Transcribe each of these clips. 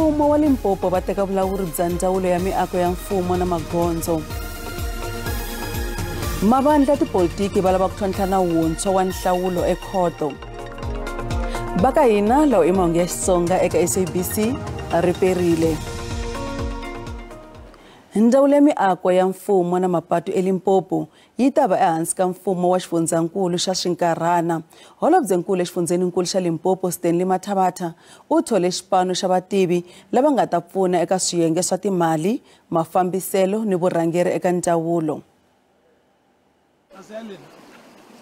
Mfumo wa Limpopo va teka vulawuri bya ndzawulo ya miako ya mfumo na magondzo. Mavandla tipolitiki va lava ku tlhontlha nawu wuntshwa wa nhlawulo ekhoto. Va ka hina lawa i mahungu ya Xitsonga eka SABC ri perile. Ndzawulo ya miako ya mfumo na mapatu eLimpopo yi ta va ehansi ka mfumo wa xifundzankulu xa xinkarhana. Holobyenkulu exifundzeninkulu xa Limpopo Stanley Mathabatha u thole xipano xa vativi lava nga ta pfuna eka swiyenge swa timali, mafambiselo ni vurhangeri eka ndzawulo.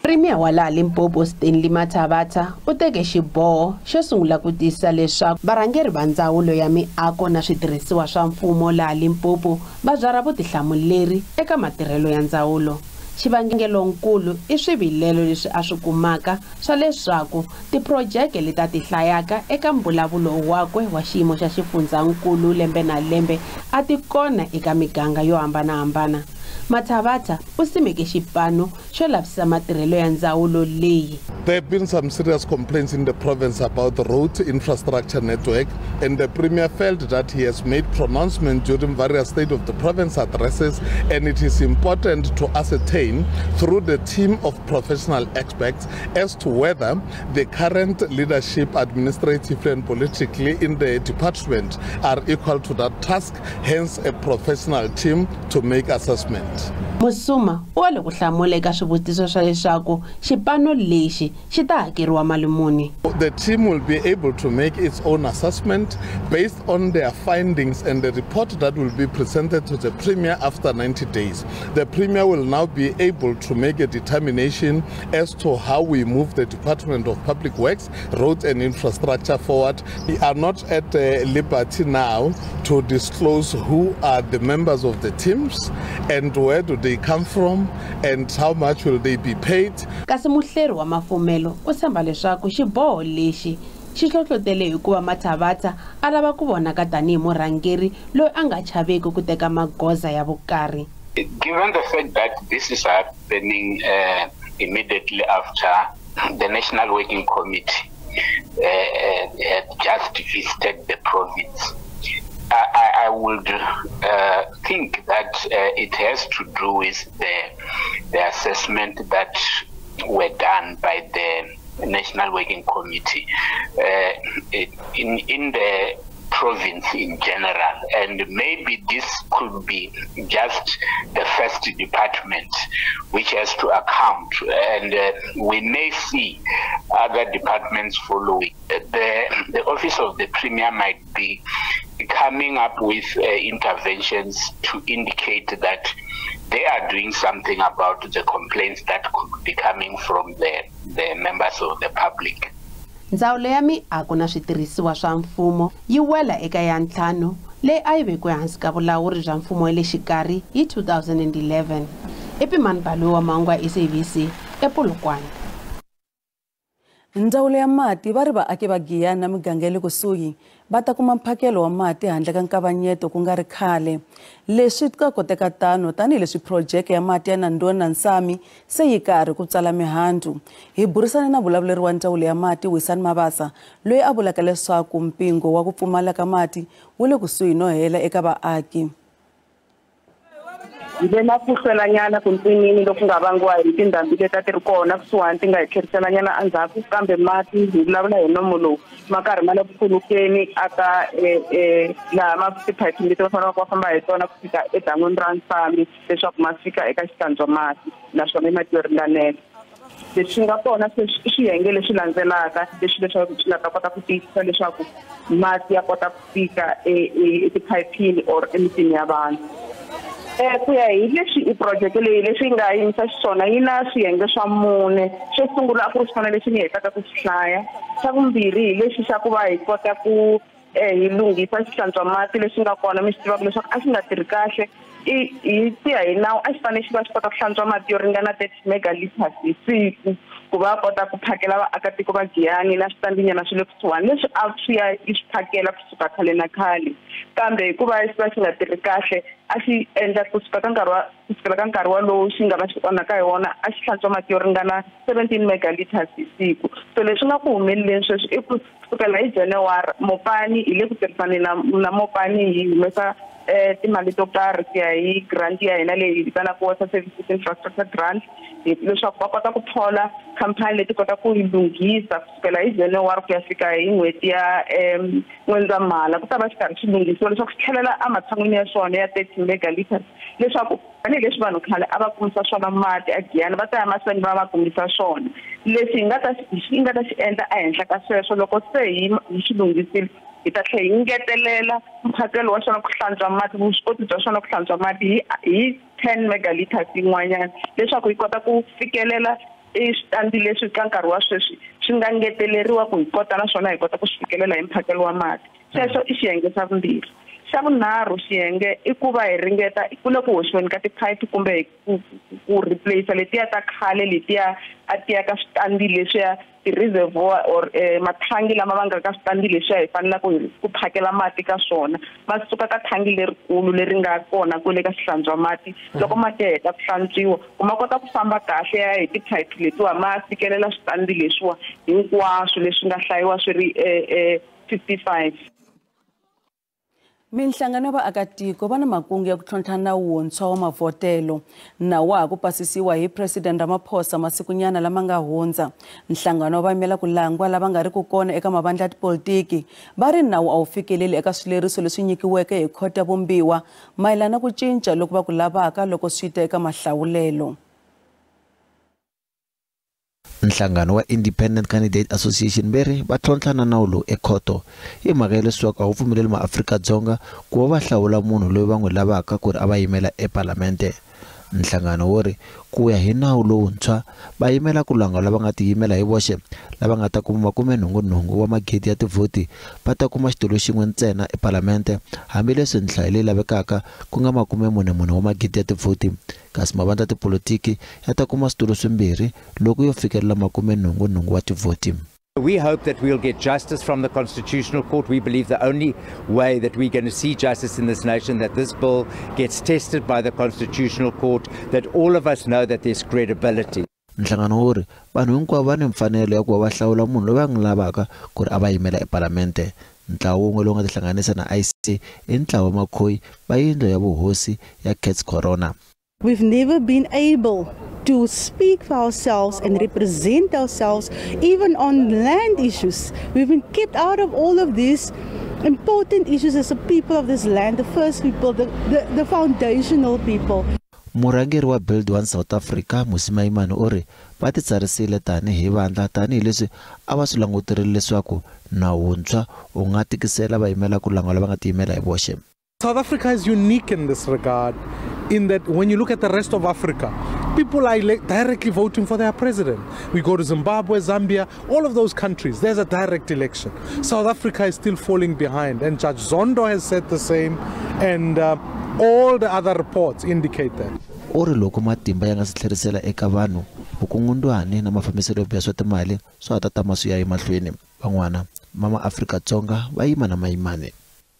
Premier wa laha Limpopo Stanley Mathabatha u teke xiboho xo sungula ku tiyisisa leswaku varhangeri va ndzawulo ya miako na switirhisiwa swa mfumo laha Limpopo va byarha vutihlamuleri eka matirhelo ya ndzawulo. Xivangelonkulu i swivilelo leswi a swi kumaka swa leswaku tiphurojeke leti a ti hlayaka eka mbulavulo wakwe wa xiyimo xa xifundzankulu lembe na lembe a ti kona eka miganga yo hambanahambana. Mathabatha u simeke xipano xo lavisisa matirhelo ya ndzawulo leyi. There have been some serious complaints in the province about the road infrastructure network, and the Premier felt that he has made pronouncements during various state of the province addresses, and it is important to ascertain through the team of professional experts as to whether the current leadership administratively and politically in the department are equal to that task, hence a professional team to make assessment. Musuma u ale ku hlamula eka swivutiso swa leswaku xipano lexi xi ta hakeriwa mali muni. The team will be able to make its own assessment based on their findings and the report that will be presented to the Premier after 90 days. The Premier will now be able to make a determination as to how we move the Department of Public Works, Roads and Infrastructure forward. We are not at liberty now to disclose who are the members of the teams and where do they come from and how much will they be paid. Kasi muhleri wa mafumelo u tshemba leswaku xiboho lexi xi hlohlotele hikuva Mathabatha a lava ku vonaka tanihi murhangeri loyi a nga chaveki ku teka magoza ya vukarhi. Given the fact that this is happening immediately after the National Working Committee had just visited the province, I would think that it has to do with the assessment that were done by the National Working Committee in the province in general, and maybe this could be just the first department which has to account, and we may see other departments following. The office of the Premier might be coming up with interventions to indicate that they are doing something about the complaints that could be coming from the members of the public. Ndzawulo ya miako na switirhisiwa swa mfumo yi wela eka ya ntlhanu leyi a yi vekiwe hansi ka vulawuri bya mfumo wa le xikarhi hi 2011. Epimani Baloyi wa mahungu ya SABC ePolokwane. Ndzawulo ya mati va ri vaaki va Giyani na miganga ya le kusuhi va ta kuma mphakelo wa mati handle ka nkavanyeto ku nga ri khale. Leswi ka koteka tano tanihileswi phurojeke ya mati ya Nandoni na Nsami se yi karhi ku tsala mihandzu. Hi burisane na vulavuleri wa ndzawulo ya mati Wisani Mabasa loyi a vulaka leswaku mpingo wa ku pfumala ka mati wu le kusuhi no hela eka vaaki. Hi ve na ku hlwelanyana ku mpinini loku nga vangiwa hi tindhambi leti a ti ri kona kusuhani ti nga hi tlheriselanyana endzhaku, kambe mati hi vulavula hi nomo lowu ma karhi ma le ku khulukeni aka laha ma tiphayiphi leti va faneleke va famba hi tona ku fika edan'wini ra Nsami leswaku ma fika eka xihlantswa mati, naswona i mati yo ringanela. Leswi nga kona sweswi i swiyenge leswi landzelaka leswi leswaku swi nga ta kota ku tiyisisa leswaku mati ya kota ku fika etiphayiphini or emitini ya vanhu. Ku ya hi leswi i project leyi leswi nga yimisa xiswona yi na swiyenge swa mune. Xo sungula a ku ri xona lexi ni hetaka ku xi hlaya. Xa vumbirhi hi lexi xa ku va hi kota ku hi lunghisa xihlantswa mati lexi nga kona, mi swi tivaka leswaku a xi nga tirhi kahle. Hi ku ya hi nawu a xi fanele xi va xi kota ku hlantswa mati yo ringana 30 megaliters hi siku. ku va kota ku phakela vaakatiko va Giyani na switandinyana swa le kusuhani leswi a swi ya yi swi phakela kusuka khale na khale, kambe hikuva xi va xi nga tirhi kahle a xi endla kusuka ka nkarhi wa kusukela ka nkarhi walowu xi nga va xi onhaka hi wona a xi hlantswa mati yo ringana 17 megaliters hi siku. So leswi nga ku humeleleni sweswi i ku kusukela hi January Mopani hi le ku tirhisaneni na Mopani hi humesa timali to karhi ku ya hi grant ya hina leyi vitanaka Water Services Infrastructure Grant, leswaku va kota ku thola khampani leti kota ku yi lunghisa kusukela hi January ku ya fika hi n'hweti ya N'wendzamhala ku ta va xi karhi xi lunghisiwa leswaku xi tlhelela ematshan'wini ya swona ya 30 megaliters, leswaku tanihileswi vanhu khale a va kumisa swona mati a Giyani va ta ya mahlweni va va kumisa swona. Leswi hi nga ta xi endla ehenhla ka sweswo loko se hi xi lunghisile hi ta tlhela hi ngetelela mphakelo wa xona ku hlantswa mati, vuswikoti bya xona ku hlantswa mati hi 10 megaliters yin'wanyana leswaku hi kota ku fikelela eswitandi leswi ka nkarhi wa sweswi swi nga ngeteleriwa ku hi kota naswona hi kota ku swi fikelela hi mphakelo wa mati. Sweswo i xiyenge xa vumbirhi. Xa vunharhu xiyenge i ku va hi ringeta ku le ku hoxiweni ka tiphayiphi kumbe ku replace letiya ta khale letiya a tiya ka switandi leswiya ti-reservoir or mathangi lama va nga ka switandi leswiya hi fanelaka ku phakela mati ka swona, ma suka ka thangi lerikulu leri nga kona kwale ka xihlantswa mati. Loko mati ya heta ku hlantswiwa ku ma kota ku famba kahle ya hi tiphayiphi letiwa ma fikelela switandi leswiwa hinkwaswo leswi nga hlayiwa swi ri 55. Minhlangano ya vaakatiko va na makungu ya ku tlhontlha nawu wuntshwa wa mavhotelo. Nawu wa ha ku pasisiwa hi President Ramaphosa masikunyana lama nga hundza. Nhlangano wa vayimela ku langwa lava nga ri ku kona eka mavandla ya tipolitiki va ri nawu a wu fikeleli eka swileriso leswi nyikiweke hi khoto ya vumbiwa mayelana ku cinca loku va ku lavaka loko swi ta eka mahlawulelo. Nhlangano wa Independent Candidate Association veri va tlhontlha na nawu lowu ekhoto hi mhaka ya leswaku a wu pfumeleli maAfrika-Dzonga ku va va hlawula munhu loyi va n'wi lavaka ku ri a va yimela epalamende. Nhlangano wo ri ku ya hi nawu lowuntshwa va yimela ku langa lava nga tiyimela hi voxe lava nga ta kuma 88 wa magidi ya tivhoti va ta kuma xitulu xin'we ntsena epalamende, hambileswi nhlayo leyi lavekaka ku nga 44 wa magidi ya tivhoti, kasi mavandla ya tipolitiki ya ta kuma switulu swimbirhi loko yo fikelela 88 wa tivhoti. We hope that we'll get justice from the Constitutional Court. We believe the only way that we're going to see justice in this nation, that this bill gets tested by the Constitutional Court, that all of us know that there's credibility. Nhlangano wu ri vanhu hinkwavo va ni mfanelo ya ku va va hlawula munhu loyi va n'wi lavaka ku ri a va yimela epalamende. Ntlawa wun'we lowu nga tihlanganisa na IC i ntlawa wa Makhoi va yindlu ya vuhosi ya Cats Corona. We've never been able to speak for ourselves and represent ourselves even on land issues. We've been kept out of all of these important issues as a people of this land, the first people, the foundational people. Murhangeri wa Build One South Africa Mmusi Maimane u ri va titsarisile tanihi vandla tanihileswi a va swi languterile leswaku nawu wuntshwa wu nga tikisela vayimela ku langa lava nga tiyimela hi voxe. South Africa is unique in this regard, in that when you look at the rest of Africa, people are directly voting for their president. We go to Zimbabwe, Zambia, all of those countries, there's a direct election. South Africa is still falling behind, and Judge Zondo has said the same, and all the other reports indicate that. U ri loko matimba ya nga si tlherisela eka vanhu, vukungundwani na mafambiselo yo biha swa timali swa ha ta tama swi ya emahlweni. Van'wana va maAfrika-Dzonga va yima na Maimane.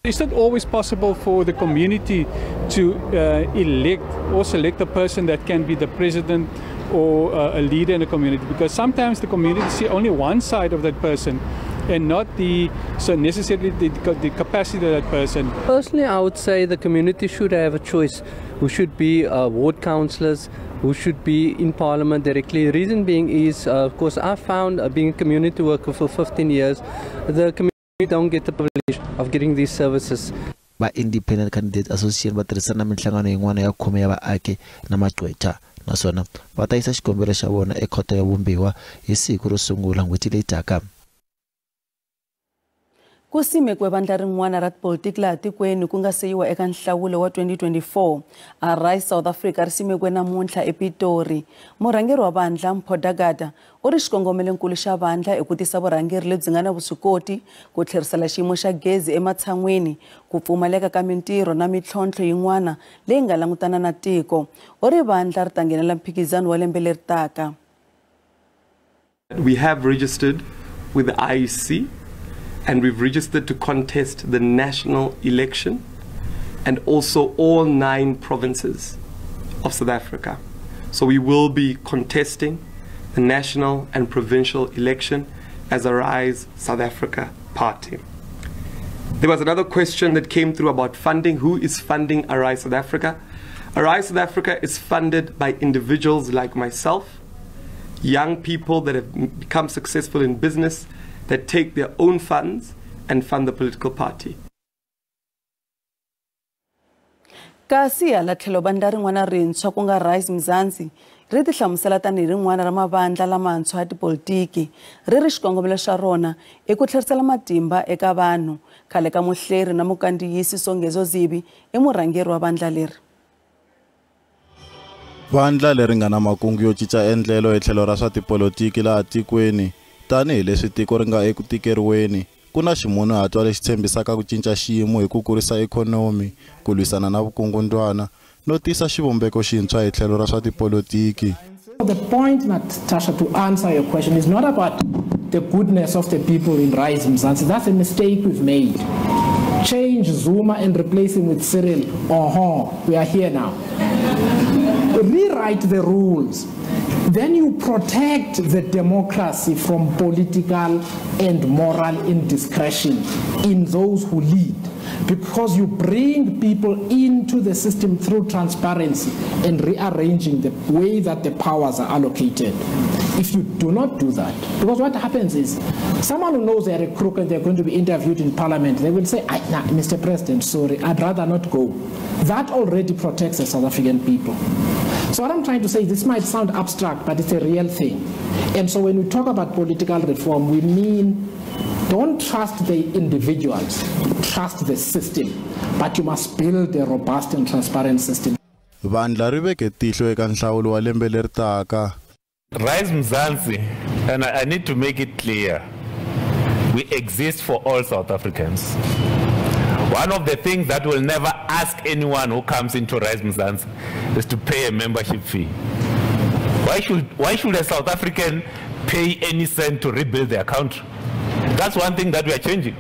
It's not always possible for the community to elect or select a person that can be the president or a leader in the community, because sometimes the community see only one side of that person and not the so necessarily the capacity of that person. Personally, I would say the community should have a choice who should be ward councillors, who should be in parliament directly. Reason being is, of course, I found being a community worker for 15 years, the community don't get the privilege of getting these services. Va Independent Candidate Association va tirhisana minhlangano yin'wana ya khume ya vaaki na magqwetha, naswona va ta yisa xikombelo xa vona ekhoto ya vumbiwa hi siku ro sungula n'hweti leyi taka. Ku simekiwe vandla rin'wana ra tipolitiki laha tikweni ku nga se yiwa eka nhlawulo wa 2024. Arise South Africa ri simekiwe namuntlha ePitori. Murhangeri wa vandla Mpho Dagada u ri xikongomelonkulu xa vandla i ku tisa vurhangeri lebyi nga na vuswikoti, ku tlherisela xiyimo xa gezi ematshan'wini, ku pfumaleka ka mintirho na mintlhontlho yin'wana leyi nga langutana na tiko. U ri vandla ri ta nghenela mphikizano wa lembe leri taka. We have registered with the IEC and we've registered to contest the national election and also all 9 provinces of South Africa. So we will be contesting the national and provincial election as Arise South Africa Party. There was another question that came through about funding. Who is funding Arise South Africa? Arise South Africa is funded by individuals like myself, young people that have become successful in business, that take their own funds and fund the political party. Kasi hala tlhelo vandla rin'wana rintshwa ku nga Rise Mzansi ri tihlamusela tanihi rin'wana ra mavandla lamantshwa ya tipolitiki ri ri xikongomelo xa rona i ku tlherisela matimba eka vanhu. Khale ka muhleri na mukandziyisi Songezo Zibi i murhangeri wa vandla leri. Vandla leri nga na makungu yo cinca endlelo hi tlhelo ra swa tipolitiki laha tikweni tanihileswi tiko ri nga eku tikeriweni ku na ximunhuhatwa lexi tshembisaka ku cinca xiyimo hi ku kurisa ikhonomi, ku lwisana na vukungundwana no tisa xivumbeko xintshwa hi tlhelo ra swa tipolitiki. The point, Natasha, to answer your question is not about the goodness of the people in Rise Mzansi. That's a mistake we've made. Change Zuma and replace him with Cyril. We are here now. Rewrite the rules. Then you protect the democracy from political and moral indiscretion in those who lead, because you bring people into the system through transparency and rearranging the way that the powers are allocated. If you do not do that, because what happens is someone who knows they're a crook and they're going to be interviewed in parliament, they will say, nah, Mr. President, sorry, I'd rather not go. That already protects the South African people. So what I'm trying to say, this might sound abstract, but it's a real thing. And so when we talk about political reform, we mean don't trust the individuals, trust the system, but you must build a robust and transparent system. Vandla ri veke tihlo eka nhlawulo wa lembe leri taka. Rise Mzansi, and I need to make it clear, we exist for all South Africans. One of the things that we'll never ask anyone who comes into Rise Mzansi is to pay a membership fee. Why should a South African pay any cent to rebuild their country? That's one thing that we are changing.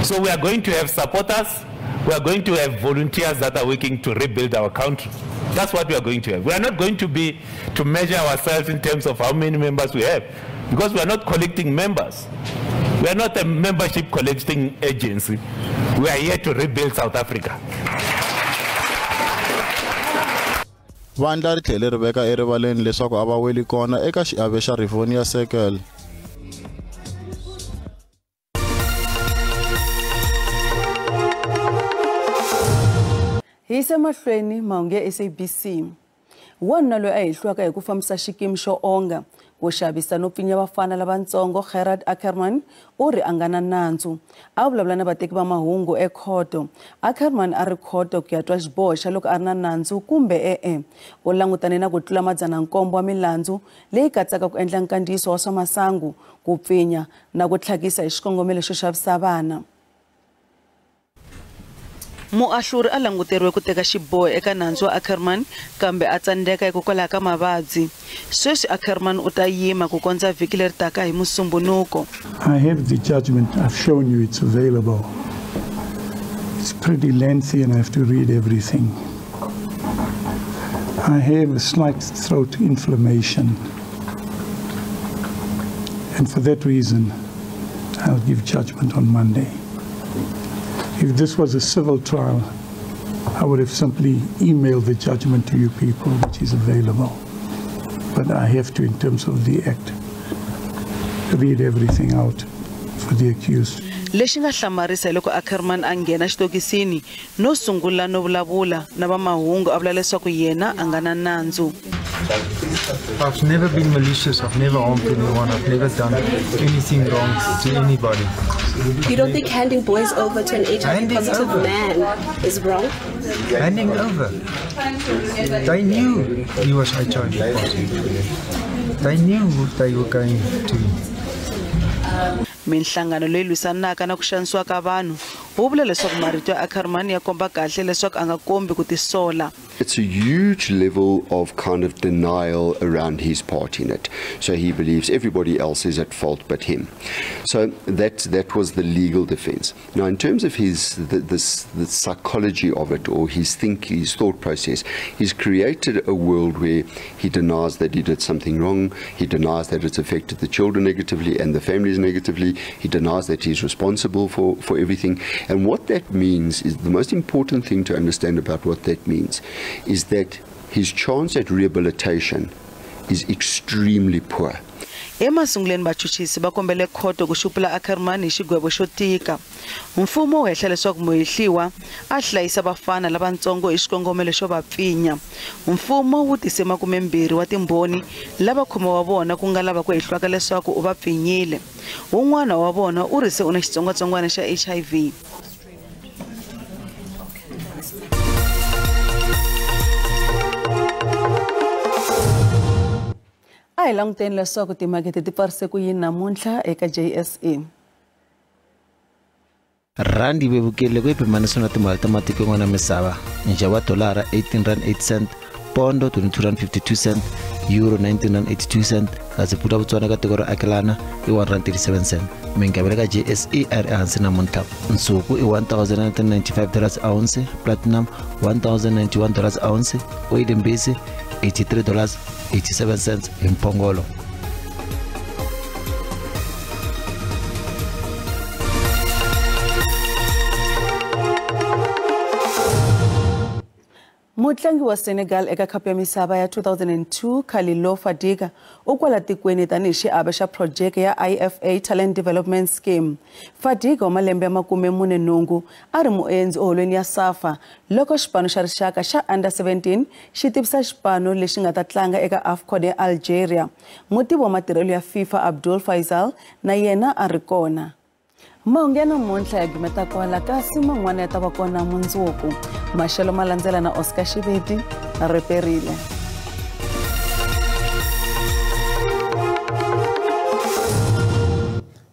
So we are going to have supporters, we are going to have volunteers that are working to rebuild our country. That's what we are going to have. We are not going to be to measure ourselves in terms of how many members we have, because we are not collecting members. We are not a membership collecting agency. We are here to rebuild South Africa. Vandla ri tlhele ri veka erivaleni leswaku a va weli kona eka xiave xa Rivonia Circle. Hi yisa mahlweni mahungu ya SABC. Wanuna loyi a hehliwaka hi ku fambisa xikimi xo onga ku xavisa no pfinya vafana lavatsongo Gerard Ackerman u ri a nga na nandzu. A vulavula na vateki va mahungu ekhoto. Ackerman a ri khoto ku ya twa xiboho xa loko a ri na nandzu kumbe e-e. U langutane na ku tlula 900 wa milandzu leyi katsaka ku endla nkandziyiso wa swa masangu, ku pfinya na ku tlhakisa hi xikongomelo xo xavisa vana. Muahluri a languteriwe ku teka xiboho eka nandzu wa Ackerman kambe a tsandzeka hikokwalaho ka mavabyi. Sweswi Ackerman u ta yima ku kondza vhiki leri taka hi Musumbhunuko. I have the judgment. I've shown you it's available. It's pretty lengthy and I have to read everything. I have a slight throat inflammation. And for that reason, I'll give judgment on Monday. If this was a civil trial, I would have simply emailed the judgment to you people, which is available. But I have to, in terms of the act, read everything out for the accused. Lexi nga hlamarisa hi loko Ackerman a nghena xitokisini no sungula no vulavula na va mahungu a vula leswaku yena a nga na nandzu. I've never been malicious, I've never harmed anyone, I've never done anything wrong to anybody. You don't think handing boys over to an HIV positive man is wrong? Handing over? They knew he was HIV positive. They knew what they were going to. Minhlangano leyi lwisanaka na ku xanisiwa ka vanhu Wu vula leswaku marito ya Ackerman ya komba kahle leswaku a nga kombi ku tisola. It's a huge level of kind of denial around his part in it. So he believes everybody else is at fault but him. So that was the legal defense. Now, in terms of his the psychology of it, or his thinking, his thought process, he's created a world where he denies that he did something wrong. He denies that it's affected the children negatively and the families negatively. He denies that he's responsible for everything. And what that means is, the most important thing to understand about what that means is that his chance at rehabilitation is extremely poor. Emasunguleni vachuchisi va kombele khoto ku xupula Ackerman hi xigwevo xo tika. Mfumo wu hehla leswaku muhehliwa a hlayisa vafana lavatsongo hi xikongomelo xo va pfinya. Mfumo wu tise 20 wa timbhoni lava khume wa vona ku nga lava ku hehliwaka leswaku u va pfinyile. Wun'wana wa vona u ri se u na xitsongwatsongwana xa HIV. A hi languteni leswaku timakete ti pfarise ku yini namuntlha eka JSE. Randi yi vevukile ku yi pimanisiwa na timali ta matiko yan'wana ya misava. Nxavo wa dolara R18.08, pondo R22.52, euro R19.82, kasi pula Botswana ka tiko ro akelana i R1.37. Minkavelo ka JSE a ri ehansi namuntlha. Nsuku i $1,995 ounce, platinum $1,091 ounce, oyili mbisi $83.87 hi mphongolo. Mutlangi wa Senegal eka Khapu ya Misava ya 2002 Khalilou Fadiga u kwala tikweni tanihi xiave xa projeke ya IFA Talent Development Scheme. Fadiga wa malembe ya 48 a ri muendzi eholweni ya SAFA loko xipano xa rixaka xa Under 17 xi tivisa xipano lexi nga ta tlanga eka AFCON ya Algeria. Mutivi wa matirhelo ya FIFA Abdul Faisal na yena a ri kona. Mahungu ya namuntlha ya gimeta kwala, kasi man'wana ya ta va kona mundzuku. Maxelo ma landzela na Oscar Shiveti, riperile.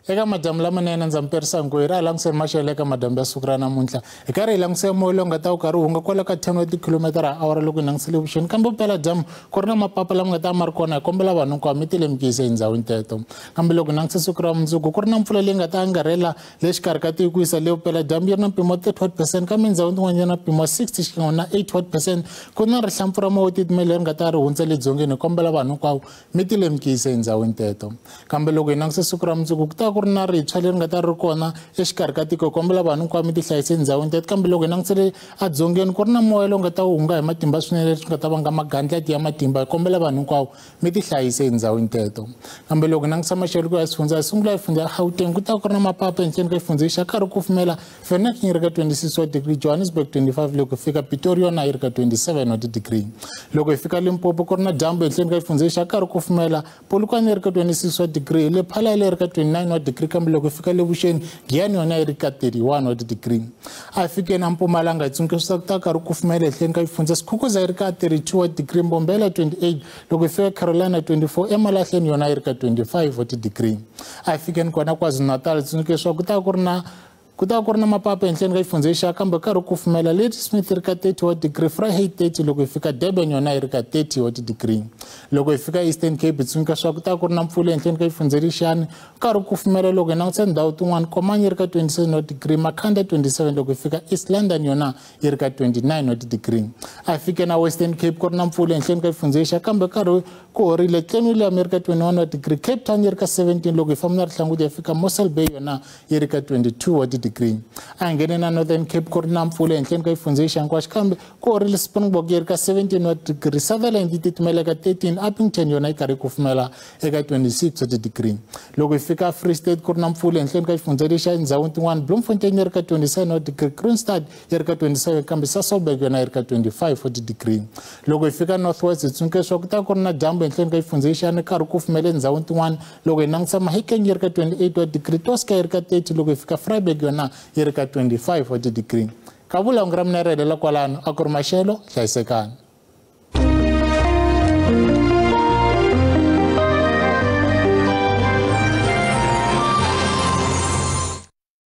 Eka madamu lamanene ndza mi perisa hi ri a langutiseni maxelo eka madamu ya siku ra namuntlha. Hi karhi hi langutise moya lowu nga ta wu karhi wu hunga kwala ka 10 wa tikhilomitara hi awara loko hi langutisile vuxeni, kambe vupeladyambu ku ri na mapapa lama nga ta ma ri kona. Hi kombela vanhu hinkwavo mi ti lemukisa etindhawini teto. Kambe loko hi langutise siku ra mundzuku ku ri na mpfula leyi nga ta angarhela le xikarhi ka tiko ku yisa le vupeladyambu yi ri na mpimo wa 31%, kambe endhawini tin'wana yi ri na mpimo wa 60 xikan'we na 81%. Ku na rihlampfu ra moya wo titimela leri nga ta ri hundza le dzongeni. Hi kombela vanhu hinkwavo mi ti lemukisa etindhawini teto. Kambe loko hi langutise siku ra mundzuku ku ta ku ri na ritshwa leri nga ta ri kona exikarhi ka tiko. Hi kombela vanhu hinkwavo mi ti hlayisa endhawini teto. Kambe loko hi langutisele edzongeni ku ri na moya lowu nga ta wu hunga hi matimba swinene leswi nga ta vanga magandlati ya matimba. Hi kombela vanhu hinkwavo mi ti hlayisa endhawini teto. Kambe loko hi langutisa maxelo ku ya xifundza, hi sungula hi fundza Gauteng, ku ta ku ri na mapapa ehenhleni ka xifundza xa karhi ku kufumela. Vereeniging yi ri ka 26 wa degree, Johannesburg 25, loko hi fika Pretoria yona yi ri ka 27 wa degree. Loko hi fika Limpopo ku ri na dyambu ehenhleni ka xifundza xa karhi ku kufumela, Polokwane yi ri ka 26 wa degree, Lephalale yi ri ka 29 wa degree, kambe loko hi fika le vuxeni Giyani yona yi ri ka 31 wa degree. A hi fikeni a Mpumalanga hi tsundzuka leswaku ta karhi ku kufumela ehenhleni ka xifundza Skukuza yi ri ka 32 wa degree, Mbombela 28, loko hi fika Carolina 24, eMalahleni yona yi ri ka 25 wa degree. A hi fikeni kona KwaZulu-Natal hi tsundzuka leswaku ku ta ku ri na mapapa ehenhleni ka xifundza xa kambe karhi ku kufumela. Ladysmith yi ri ka 30 wa degree, Vryheid 30, loko hi fika Durban yona yi ri ka 30 wa degree. Loko hi fika Eastern Cape hi tsundzuka leswaku ku ta ku ri na mpfula ehenhleni ka xifundza lexiyani, karhi ku kufumela. Loko hi langutisa ndhawu tin'wana, Komani yi ri ka 27 wa degree, Makhanda 27, loko hi fika East London yona yi ri ka 29 wa degree. A hi fike na Western Cape ku ri na mpfula ehenhleni ka xifundza xa kambe karhi ku horile. Clan William yi ri ka 21 wa degree, Cape Town yi ri ka 17, loko hi famba na rihlanguti hi fika Mossel Bay yona yi ri ka 22 wa degree. A hi nghene na Northern Cape ku ri na mpfula ehenhleni ka xifundza xa hinkwaxo kambe ku horile. Springbok yi ri ka 17 wa degree, Sutherland yi titimela eka 13, Upington yona yi karhi yi kufumela eka 26 wa degree. Loko hi fika Free State ku ri na mpfula ehenhleni ka xifundza lexa endhawini tin'wana, Bloemfontein yi ri ka 27 wa degree, Kroonstad yi ri ka 27, kambe Sasolburg yona yi ri ka 25 wa degree. Loko hi fika North West hi tsundzuka leswaku ku ta ku ri na dyambu ehenhleni ka xifundza lexiyani, karhi ku kufumela endhawini tin'wana. Loko hi langutisa Mahikeng yi ri ka 28 wa degree, Tosca yi ri ka 30, loko hi fika Vryburg yona yi ri ka 25 wa degree. Kavula hungu ra mina ri helela kwalano, a ku ri maxelo, hlayisekani.